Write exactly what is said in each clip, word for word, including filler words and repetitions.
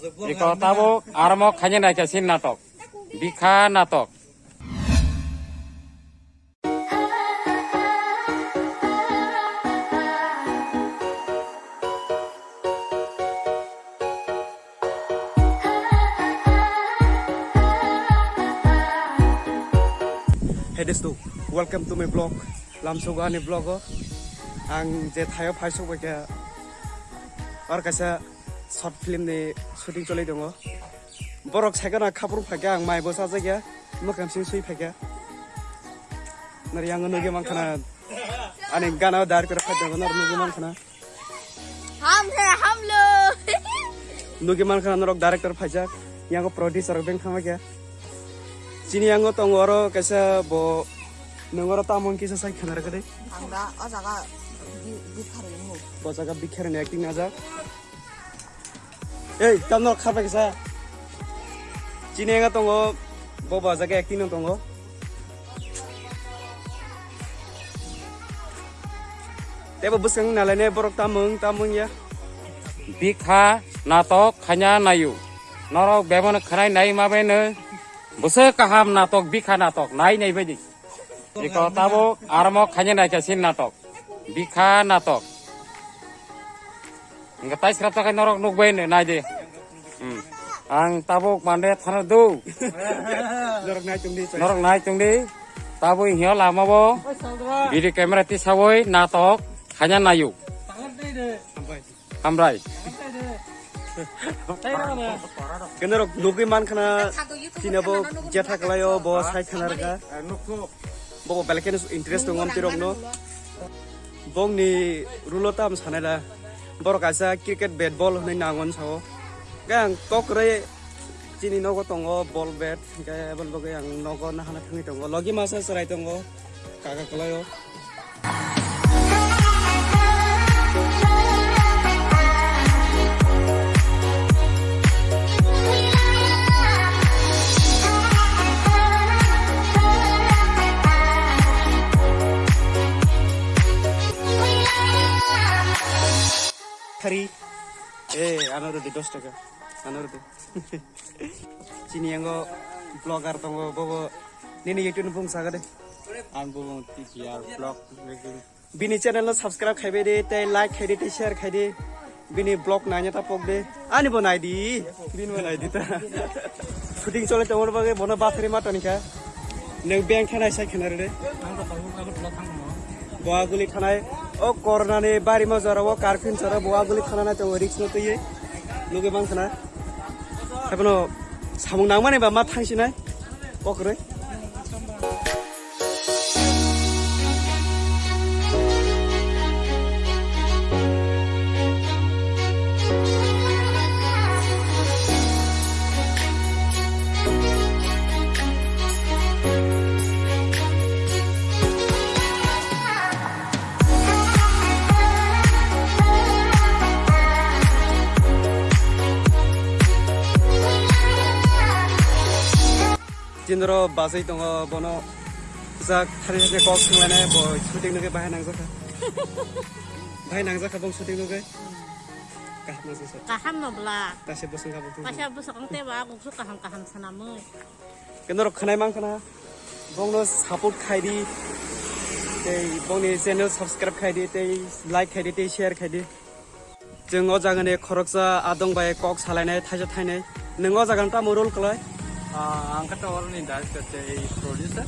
Iko tabuk armo khaina naikha sin natok. Bikha natok. Hey dosto, welcome to my vlog. Lamsogo ani vlog o. Ang je thaio phaisok bai khe ar kaisa short film ni shooting choli tongo. Borok saikano khaphuru phaikha, ang mai bo chajakya, mwkhang sing sui phaikha. Nari ang nugwi mankha na, ani gana director phai tongo, nari nugwi mankha na. Ham hai, ham lo. Nugwi mankha na norok director phaijak, yango producer rok beng thangma khe. Chini yango tongo oro kaisa bo, nwng oro tamo kisa sai khna rwkha de. Ang da o jaga bi-, bikha rwngmung. Bo jaga bikha rwngni acting najak. Ei, tamno kharpai kisa. Chini enga tongo, bo ba jaga acting no tongo. Tebo bwswng nalainai borok tamung, tamung ya. Bikha natok khaina nayu. Norok bebano khanai nai ma bai no. Bwswk kaham natok, bikha natok, nai nai bai di. Iko tabuk armo khaina naikha sin natok. Bikha natok. Hingke tai srap takai norok nukbai nai di. Hmm. Ang tabuk mande thana do. Norok nai tongdi. Norok nai tongdi. Tabuk hiyo lama bo. Video camera tisawoi natok khaina nayu. Hambai. Hambai. Kenorok nugwi mankhana chini bo jetha kalaio bo sai khana rwkha. Bo belai kheno interest tongo amtwi rokno. Bongni rulo tam sanai da. Borok kaisa cricket bat ball hwnwi nangon sao. Khe ang kok kwrwi chini nogo tongo ball bat. Hingke aboni bagwi ang nogo nahana thangwi tongo. Logi masa chwrai tongo. Kaka kwlaio. Khari. Eh, ano rwdi dos taka. Ano rwdi. Chini yango vlogger tongo, bobo nini YouTube ni bung saga de. Ang bung T P R vlog making. Bini channel no subscribe khaibai de, tei like khaidi, tei share khaidi. Bini vlog naina ta pok de. Ani bo naidi. Bini bo naidi ta. Shooting chole tongor bagwi bono bathari ma tonikha. Nwng beng khe nai sai khna rwdi. Ang to tabuk tabuk vlog thang mo. Boaguli thanai. O corona ni bari mo jora o curfew jora Boaguli thana nai tongo risk no twiwi. Nugwi mang khna. Haiphano samung nangmani ba ma thangsinai. Kokroi. Chindro bachai tongo, bono jak thari thari kok swnglainai, bo shooting nugwi bahai nangjakha. Bahai nangjakha bo shooting nugwi. Kaham nangjakha. Kaham no bla. Kaisa bwswng kha bo. Kaisa bwswk ang tei ba kok su kaham kaham sanamwi. Khe norok khwnai mankha na, bongno support khaidi, tei bongni channel subscribe khaidi, tei like khaidi, tei share khaidi. Chwng o jagani khoroksa adong bai kok salainai thaisa thainai. Nwng o jagani tamo role khlai? Ah, ang khe to oroni director tei producer.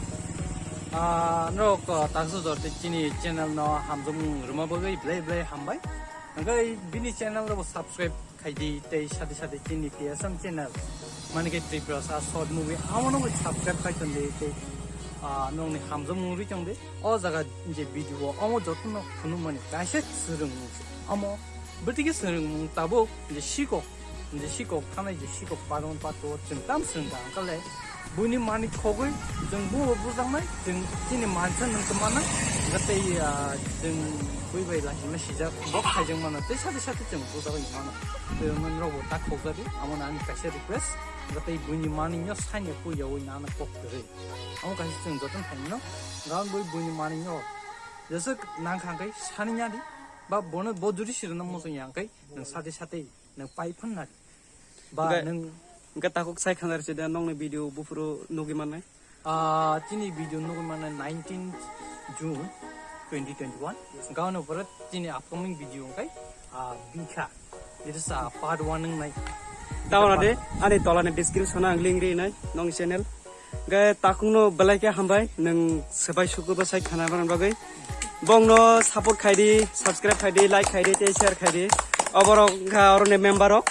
Ah, norok, ah, taksa jor tei chini channel no hamjakmung rwma bagwi belai belai hambai. Hwnkhe bini channel rok bo subscribe khaidi tei sade sade chini T S M channel, mane khe Tripura sa short movie, amo no subscribe khai tondi tei, ah, nokni hamjakmung rwi tongdi. O jaga je video o omo jotono phunukmani kaisa swrwngmung se. Omo bwtwi khe swrwngmung tabuk je sikok, je sikok thanai je sikok paron patro chwng tam swrwngkha hwnkhe le buini manwi khogwi chwng bubo bujaknai, chwng chini mansa nwng tongmana, hwnkhe tei, ah, chwng bui bai lahima sijak bok khaijakmano tei sade sade chwng bujaknai mano. Tei omo norokbo ta khokjadi, amo ani kaisa request, hwnkhe tei buini manwino saini puiyaui nana kok kwrwi. Amo kaisa chwng jotono phaimano, gaon bui buini manwino jeswk nangkha hwnkhe sani nadi, ba bono bo juri sirwkno muchung ya hwnkhe nwng sade sade nwng pai phano nadi. Ba Hingke, nwng hingke takhuk sai khana rwchida nokni video buphuru nugwi mannai. Ah, chini video nugwi mannai nineteenth June twenty twenty-one. Gaono pore chini upcoming video wngkha, ah, Bikha. It is, ah, part one wngnai. Tamoni ani tolani description o ang link rinai nokni channel. Hingke takhukno belai khe hambai, nwng swbai sukurbo sai khana mani bagwi. Bongno support khaidi, subscribe khaidi, like khaidi, tei share khaidi. Oborok wngkha oroni member rok.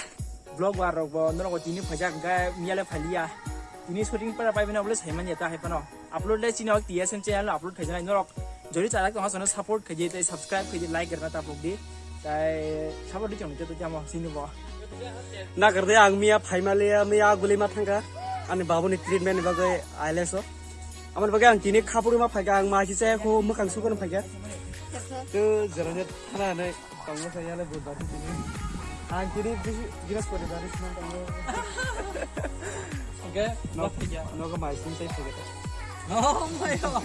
Vlog war rok bo norok tini phaijak hingke miyale phaliya. Tini shooting para pai bini obole sai manya ta hai phano. Upload le chini ok T S M channel upload khaijak norok. Jodi chajak tongma sono support khaidi tei subscribe khaidi like rwna ta pokdi. Tai support di chong joto jamo sini bo. Nagar de ang miya phaimaliya miya guli ma thangka. Ani babuni treatment ni bagwi aileso. Amoni bagwi ang tini khapuru ma phaika ang ma kisa ko mwkhang sukon phaika. Tu jera je thana nai. Tongmo sa yale budar sini. Ang kiri bisi giras pori dari sini tongmo. Oke, no, no ke mai sini sai pori. Oh my god.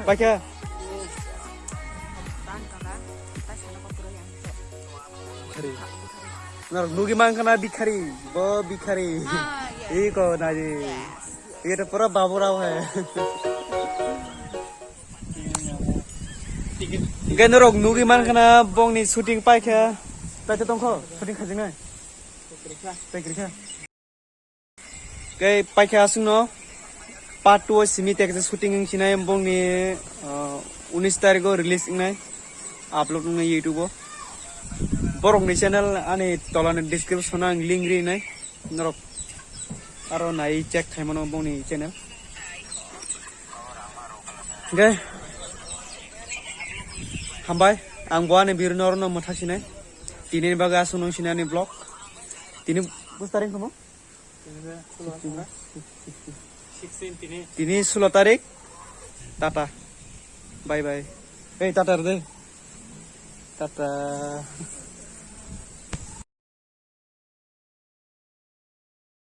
Pakai. Bikari. Nor nugi mangkana bikari, bo bikari. Ah, yes. Iko naji. Yes. Ito pura babu rao hai. Hingke norok nugwi mankha na bongni shooting paikha. Paikha tongkho, shooting khajingnai. Paikha. Khe paikha aswkno part two o simi tekhe shooting wngsinai bongni, ah, unis tarikh o release wngnai. Upload wngnai YouTube o. Borokni channel ani tolani description o ang link rinai. Norok aro nai check khaimano bongni channel. Hingke hambai, ang bo ani birno orono mwthak sinai. Tini ni bagwi aswk nung sinai ani vlog. Tini bus tarik tongmo? Tini sulo tarik. Tata. Bye bye. Hey, tata rw de. Tata.